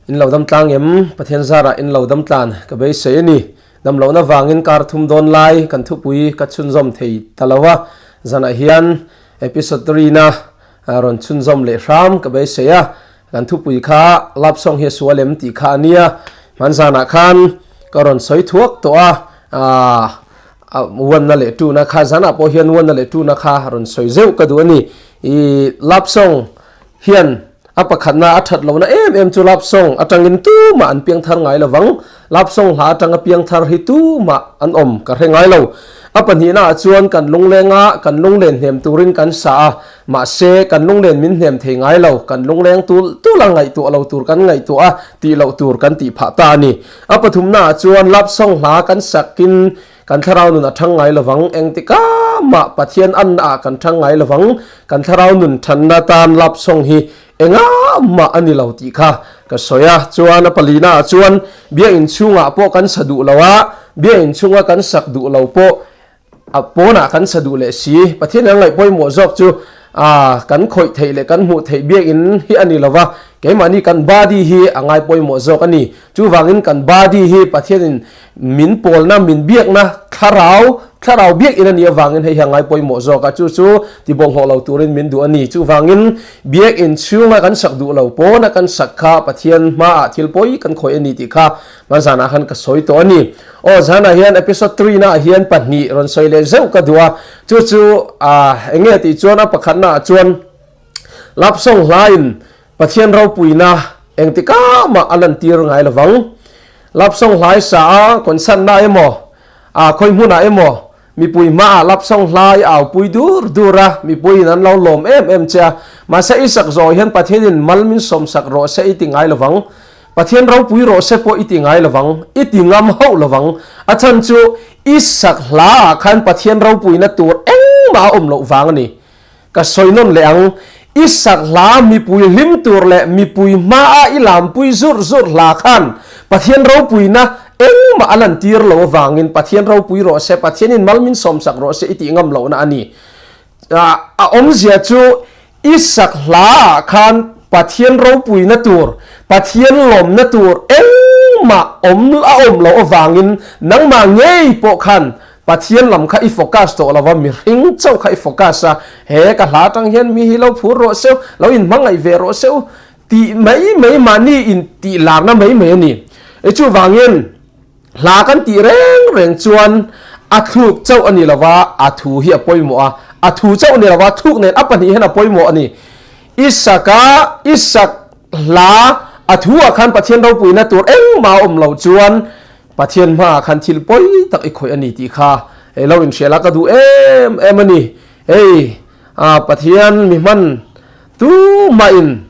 In lo dam tlang em? Pathian zarah in lo dam tlan ka beisei a ni. Dam lohna vangin kar thum dawn lai kan thupui ka chhunzawm thei ta lo a, zanah hian episode rina rawn chhunzawm leh hram ka beisei a. Kan thupui kha love song hi a sual em tih kha a nia. Hman zanah khan ka rawn sawi thuak tawh a, uanna leh tuna kha zanah pawh hian uanna leh tuna kha rawn sawi zeuh ka duh a ni. I love song hian A pakhatna a that lohna em em chu love song atangin tumah an piang thar ngai lovang. Love song hla atanga piang thar hi tumah an awm ka hre ngai lo. A pahnihna ah chuan kan lunglenga kan lunglen hnem turin kan sa a, mahse kan lunglen min hnem thei ngai lo. Kan lungleng tul tul a ngaihtuah lo tur kan ngaihtuah a, tih loh tur kan tih phah ta a ni. A pathumna ah chuan love song hla kan sakin Kan thlarau nun a thang ngai lovang, engtika mah Pathian anna ah kan thang ngai lovang, kan thlarau nun thanna tan lap sawng hi engah mah a ni lo tih kha ka sawi a. Chuan a palina ah chuan biakinn chhungah pawh kan sa duh lo a, biakinn chhunga kan sak duh lo pawh a pawnah kan sa duh leh si. Pathian an ngaih pawimawh zawk chu a kan khawih theih leh kan hmuh theih biakinn hi a ni lova, keimahni kan body hi a ngai pawimawh zawk a ni. Chuvangin kan body hi Pathianin min pawlna, min biakna, thlarau, thlarau biakin a nih avangin hei hi a ngai pawimawh zawk a, chu chu tibawlhhlawh lo turin min duh a ni. Chuvangin biakin chhunga kan sak duh lo pawna kan sak kha Pathian hmaah thil pawi kan khawih a ni tih kha hmanzanah khan ka sawi tawh a ni. Aw, zanah hian episode 3 naah hian pahnih rawn sawi leh zeuh ka duh a, chu chu eng nge tih chuan a pakhatnaah chuan Lapsawng hlain Pathian ropuina engtikah mah a lantir ngai lovang. Lapsawng hlai sa a concert-na emaw, a khawi hmunah emaw mipui hmaah lapsawng hlai a aupui dur dur a, mipuiin an lo lawm em em che a. Mahse i sak zawh hian Pathianin mal min sawmsak rawh se i ti ngai lovang. Pathian ropui rawh se pawh i ti ngai lovang, i ti ngam hauh lovang. A chhan chu i sak hlaah khan Pathian ropuina tur engmah a awm loh vang a ni. Ka sawi nawn leh ang, i sak hla mipui hlim tur leh mipui hmaa i lampui zurh zurh hla khan Pathian ropuina engmah a lantir lo avangin Pathian ropui rawh se, Pathianin mal min sawmsak rawh se i tih ngam lohna a ni. A awmzia chu i sak hlaah khan Pathian ropuina tur, Pathian lawmna tur engmah awm a awm loh avangin nangmah ngei pawh khan Pathian lam kha i focus tawh lo va, mihring chauh kha i focus a, he ka hla atang hian mi hi lo phur rawh seu, lo inhmangaih ve rawh seu tih mai mai mahni in tih larna mai mai a ni. E chuvangin hla kan tih reng reng chuan a thluk chauh a ni lo va, a thu hi a pawimawh a, a thu chauh a ni lo va, thluk nen a pahnih hian a pawimawh a ni. Isaka, Isak hla a thu ah khan Pathian ropuina tur engmah a awm loh chuan Pathian hmaah khan thil pawi tak i khawih a ni tih kha hei lo inhrial a ka duh em em a ni. Hei a Pathian mi hman tumah in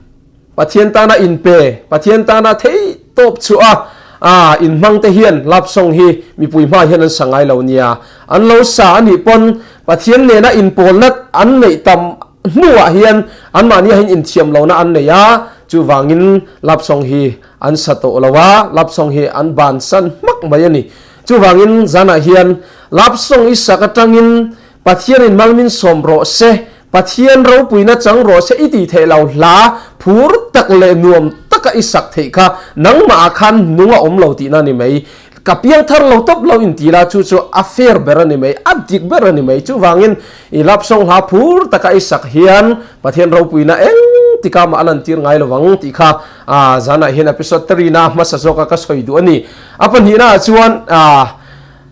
Pathian tana inpe, Pathian tana thei tawp chhuah a inhmang te hian love song hi mipui hmaah hian an sa ngai lo nia. An lo sa a nih pawn Pathian nena inpawlna an neih tam hnuah hian anmahni ah hian inthiam lohna an nei a, chuvangin love song hi An sa tawh lo a, love song hi an bansan hmak mai a ni. Chuvangin zanah hian love song i sak atangin Pathianin mal min sawm rawh se, Pathian ropuina chang rawh se i tih theih lo hla phur tak leh nuam taka i sak theih kha nangmah ah khan nung a awm lo tihna a ni mai. Ka piang thar lo tawp lo inti la chu chu a fair ber a ni mai, a dik ber a ni mai. Chuvangin i love song hla phur taka i sak hian Pathian ropuina eng tika mah a lantir ngai lovang tih kha A zanah hian episode 3 na hmasa zawka ka sawi duh a ni. A pahnihna ah chuan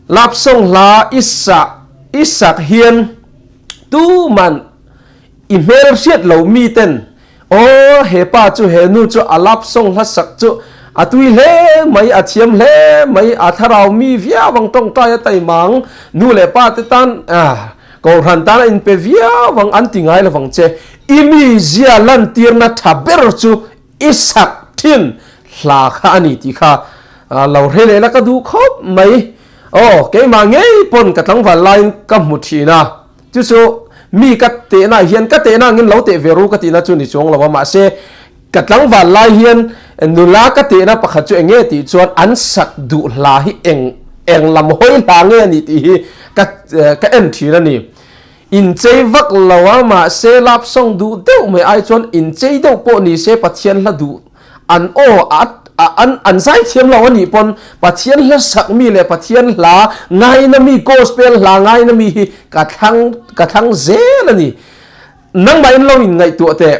Lapsawng hla i sa i sak hian tuman i hmel hriat lo mi ten aw he pa chu he nu chu a Lapsawng hla sak chu a tui hle mai a thiam hle mai a thlarau mi viau ang tawngtai a taimang nu leh pa te tan Kohhran tan a inpe viau ang an ti ngai lovang che. I mizia lantirna tha ber chu i sak thin hla kha a ni tih kha lo hre leh la ka duh khawp mai. Aw, keimah ngei pawn ka tlangval laiin ka hmu thin a, chu chu mi ka tehna hian ka tehna angin lo teh ve ru ka tihna chu ni chuang lo a, mahse ka tlangval lai hian nula ka tehna pakhat chu eng nge tih chuan an sak duh hla hi eng eng lam hawi hla nge a ni tih hi ka ka en thin a ni. Inchei vak lo a, mahse lap song duh deuh mai ai chuan inchei deuh pawh ni se Pathian hla duh. An aw a an an zaithiam lo a nih pawn Pathian hla sak mi leh Pathian hla ngaina mi gospel hla ngaina mi hi ka thlang ka thlang zel a ni. Nangmah in lo in ngaihtuah teh.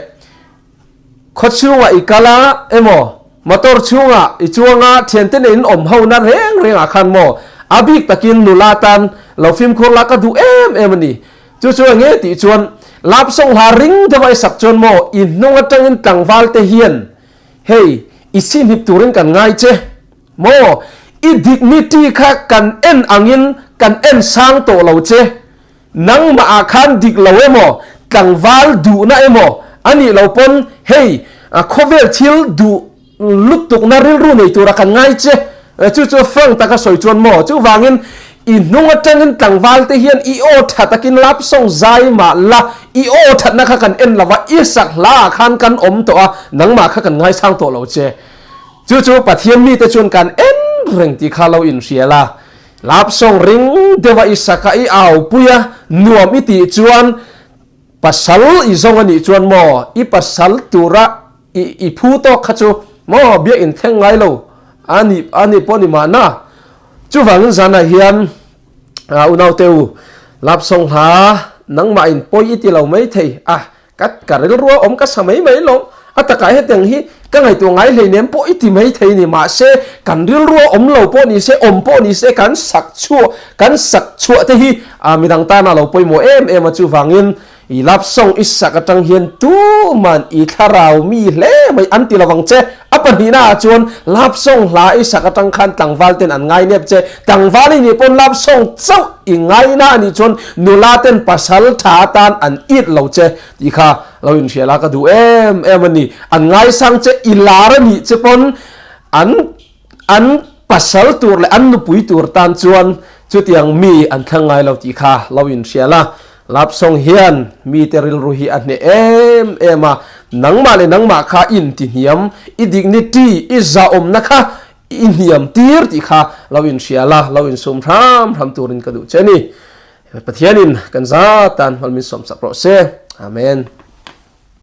Khaw chhungah i kal a emaw motor chhungah i chuang a thiante nei in awm ho na reng reng ah khan maw a bik takin nula tan lo fimkhur la ka duh em em a ni. Chu chu enge tih chuan lap sawng hla ring deuh a i sak chuan maw i hnung atangin tlangval te hian hei i sihnip turin kan ngai che maw i dignity kha kan en angin kan en sang tawh lo che nangmah ah khan dik lo emaw tlangval duhna emaw a nih lo pawn hei khawvel thil duh Lutukna rilru nei tura kan ngai che. Chu chu frank taka sawi chuan maw? Chuvangin i hnung atangin tlangval te hian i aw tha takin lap sawng zai mah la, i aw thatna kha kan en lo va, i sak hla ah khan kan awm tawh a, nangmah kha kan ngaisang tawh lo che. Chu chu Pathian mite chuan kan en reng tih kha lo inhria la. Lap sawng ring deuha i sak a, i aupui a, nuam i tih chuan pasal i zawng a nih chuan maw, i pasal tura I i phu tawk kha chu maw biak in thleng ngai lo a ni a ni pawh ni mahna. Chuvangin zanah hian unaute u Lapsawng hla nangmah in pawi i ti lo mai thei a, ka ka rilrua awm ka sa mai mai lo. A takah hetiang hi ka ngaihtuah ngai hleinem pawh i ti mai thei ni. Mahse kan rilrua awm lo pawh ni se, awm pawh ni se kan sak chhuah kan sak chhuah te hi midang tana lo pawimawh em em a. Chuvangin I love song i sak atang hian tuman i thlarau mi hle mai an ti lovang che. A pahnihna ah chuan love song hla i sak atang khan tlangval ten an ngai nep che. Tlangval i nih pawn love song chauh i ngaina a nih chuan nula ten pasal tha atan an it lo che tih kha lo inhrial a ka duh em em a ni. An ngaisang che i lar a nih che pawn an an pasal tur leh an nupui tur tan chuan chutiang mi an thlang ngai lo tih kha lo inhrial a. Lapsawng hian mite rilru hi a hneh em em a, nangmah leh nangmah kha i intihniam, i dignity, i zahawmna kha i hniam tir tih kha lo inhria la, lo insum hram hram turin ka duh che a ni. Pathianin kan zatan hmal min sawmsak rawh se. Amen.